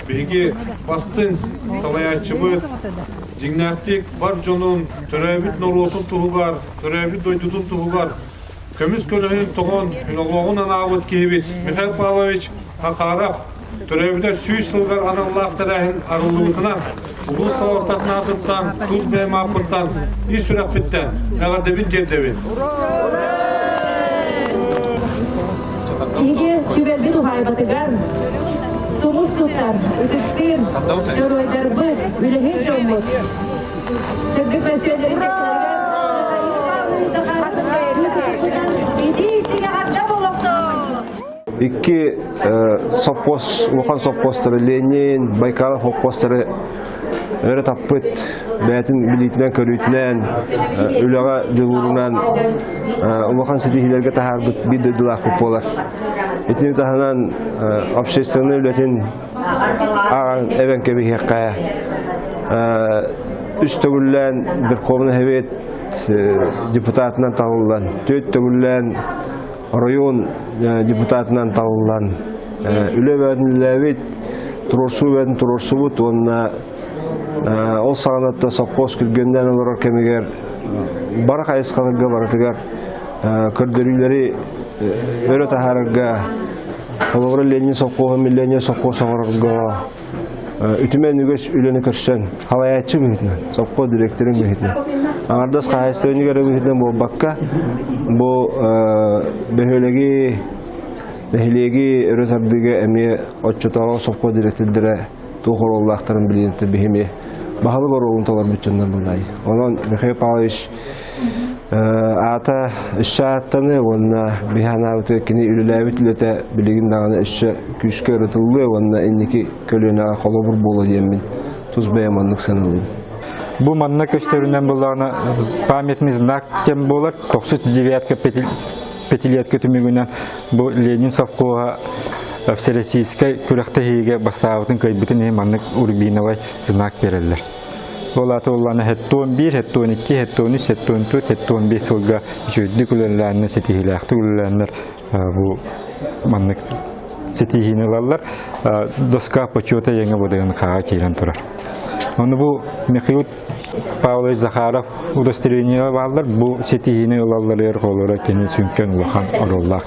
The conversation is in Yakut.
Биһиги бастыҥ салайааччыбыт дьиҥнээхтик бар дьонун, төрөөбүт норуотун туһугар, төрөөбүт дойдутун туһугар көмүс көлөһүн тоҕон олоҕун анаабыт киһибит Михаил Павлович Хахаров төрөөбүтэ 100 сылгар аналлаах тэрээһин арыллыбытынан улуус салалтатын аатыттан, тус бэйэм ааппыттан, ис сүрэхпиттэн эҕэрдэбин тиэрдэбин. Биһиги түбэлбит уһаайбатыгар тумус тутар, ытыктыыр дьоруойдарбыт, үлэһит дьоммут сырдык мөссүөннэрин Икки совхоз, улахан совхозтары Ленин, Байкалов совхозтары өрө таппыт, бэйэтин билиитинэн-көрүүтүнэн, үлэҕэ дьулуурунан улахан ситиһиилэргэ таһаарбыт биир дойдулаахпыт буолар. Итини таһынан общественнай үлэтин ааҕан эбэн кэбиһиэххэ үс төгүллээн Верховный Совет депутатынан талыллан, түөрт төгүллээн оройуон депутатынан талыллан үлэ бөҕөтүн үлэлээбит, туруорсуу бөҕөтүн туруорсубут уонна ол саҕанаттан совхоз күргүөмнээн олорор кэмигэр бары хайысхаларга барытыгар көрдөрүүлэри өрө таһаарарга холобура Ленин совхоһу Миллионер совхоз оҥорорго үтүмэн үгүс үлэни көрсөн халайааччы быһыытынан, совхоз директорын быһыытынан, аҥардас хаһаайыстыбанньык эрэ быһыытынан буолбакка, бу бөһүөлэги, нэһилиэги өрө тардыыга эмиэ оччотооҕу совхоз директордара туох оруоллаахтарын билиэнтэ биһими баһылык оруолун толорбут дьоннор буоллаай. Онон Михаил Павлович Аата өссө ааттаны уонна биһи анаабытыгар кини үлэлээбит үлэтэ билигин даҕаны өссө күүскэ ырытыллыа уонна инники көлүөнэҕэ холобур буолуо диэммин тус бэйэм оннук саныыбын. Бу манна көстөрүнэн буллаҕына памятный знак тем буолар. Тохсус девятка пятилетка түмүгүнэн бу Ленин совхоһа Всероссийскай күрэхтэһиигэ бастаабытын кыайбытын иһин маннык рубиновай знак берэллэр. Ол аата буоллаҕына 71, 72, 73, 74, 75 сылга үчүгэйдик үлэлээннэр, ситиһиилээхтик үлэлээннэр бу маннык ситиһиини ылаллар. Доска почета еҥе бодайын хаҕа киирэн турар. Ону бу Михаил Павлович Захаров удостоверение бааллар. Бу ситиһиини ылалларыгар холоро кини сүҥкэн улахан оруоллаах.